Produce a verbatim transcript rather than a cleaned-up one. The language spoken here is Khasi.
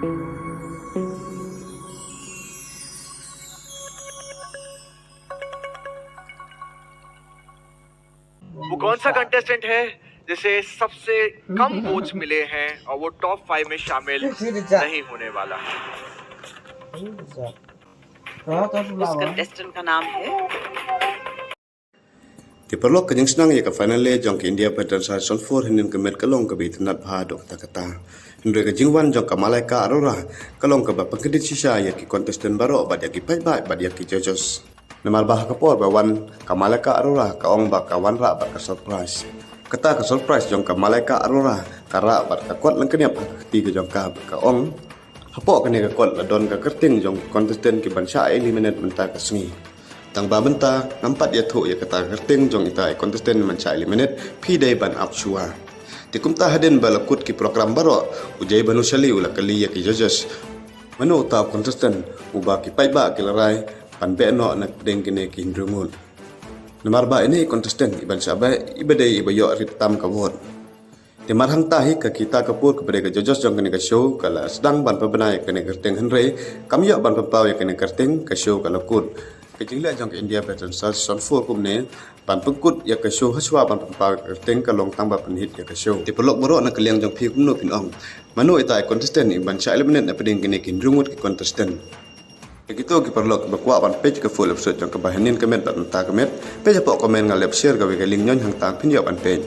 वो कौन सा कंटेस्टेंट है जिसे सबसे कम वोट्स मिले हैं और वो टॉप फाइव में शामिल नहीं होने वाला? उस कंटेस्टेंट का नाम है Ki paralok, ka jingsnang ïa ka final jong ka India Battle Royale Season four hynnin ka miet ka long kaba itynnad bha haduh katta katta. Hynrei ka jingwan jong ka Malaika Arora ka long kaba pynkyndiat shisha ïa ki contestant baroh bad ïa ki paidbah bad ïa ki judges. Namar ba ha ka por ba wan ka Malaika Arora ka ong ba ka wanrah bad ka surprise. Kata ka surprise jong ka Malaika Arora ka rah bad ka kot lyngkniap ha ka kti ka jong ka bad ka ong, hapoh kane ka kot la don ka kyrteng jong ki contestant ki ban shah eliminate mynta ka sngi. Tang ba mynta ngam pat ïathuh ïa kata ka kyrteng jong ita i contestant ban shah eliminate, phi dei ban ap shuwa. Te kumta hadien ba la kut ki program baroh, u Jay Bhanushali u la kylli ïa ki judges, mano uta u contestant uba ki paidbah ki la rai ban beh noh na pdeng kine ki hynriew ngut. Namar ba ine i contestant i ban shah beh i ba dei i ba ïoh rit tam ka vote. Te mar hangta hi ka Geeta Kapoor kaba dei ka judges jong kane ka show ka la sdang ban pynbna ïa kane ka kyrteng, hynrei kam ïoh ban pynpaw ïa kane ka kyrteng, ka show ka la kut. Ka jingleh jong ka India Battle Royale Season four kumne ban pynkut ïa ka show ha shuwa ban pynpaw ïa ka kyrteng, ka long tang ba pynhit ïa ka show. Te paralok baroh, na ka liang jong phi kumno phin ong? Mano ita i contestant i ban shah eliminate na pdeng kine ki hynriew ngut ki contestant? Ïa kito ki paralok ba kwah ban peit ka full episode jong kaba hynnin ka miet bad mynta ka miet, peit hapoh comment, nga la share kawei ka link, ñion hangta phin ïoh ban peit.